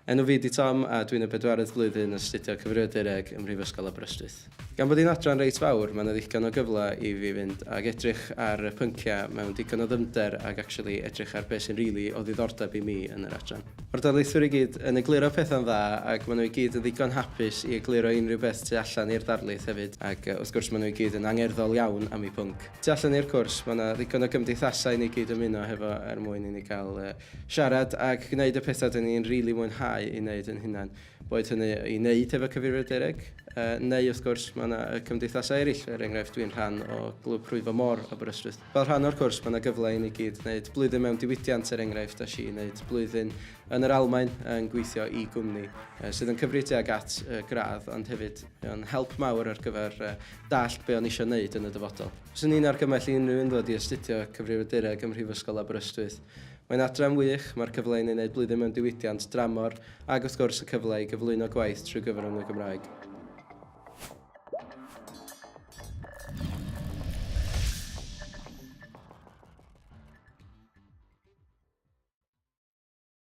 Enw fi 'di Tom a dwi'n y bedwaredd flwyddyn yn astudio Cyfrifiadureg ym Mhrifysgol Aberystwyth. Gan bod hi'n adran reit fawr, mae 'na ddigon o gyfle i fi fynd ag edrych ar y pynciau mewn digon o ddyfnder ag actually edrych ar be sy'n rili o ddiddordeb i mi yn yr adran. Mae'r darlithwyr i gyd yn egluro pethau'n dda ac maen nhw i gyd yn ddigon hapus i egluro unrhyw beth tu allan i'r darlith hefyd ac wrth gwrs maen nhw i gyd yn angerddol iawn am eu pwnc. Tu allan i'r cwrs mae 'na ddigon o gymdeithasau i ni gyd ymuno hefo er mwyn i ni gael siarad ac gwneud y pethau dyn ni'n rili mwynhau i wneud yn hunan. Boed hynny i wneud hefo cyfrifiadureg, neu wrth gwrs mae 'na y cymdeithasau eraill, er enghraifft dwi'n rhan o Glwb Rhwyfo Môr Aberystwyth. Fel rhan o'r cwrs mae 'na gyfle i ni gyd wneud blwyddyn mewn diwydiant er enghraifft a si wneud blwyddyn yn yr Almaen yn gweithio i gwmni sydd yn cyfri tuag at y gradd ond hefyd mae o'n help mawr ar gyfer dallt be o'n isio wneud yn y dyfodol. Fyswn i'n argymell i unrhyw un ddod i astudio cyfrifiadureg ym Mhrifysgol Aberystwyth. Mae'n adran wych, mae'r cyfle i ni wneud blwyddyn mewn diwydiant dramor ac wrth gwrs y cyfle i gyflwyno gwaith trwy gyfrwng y Gymraeg.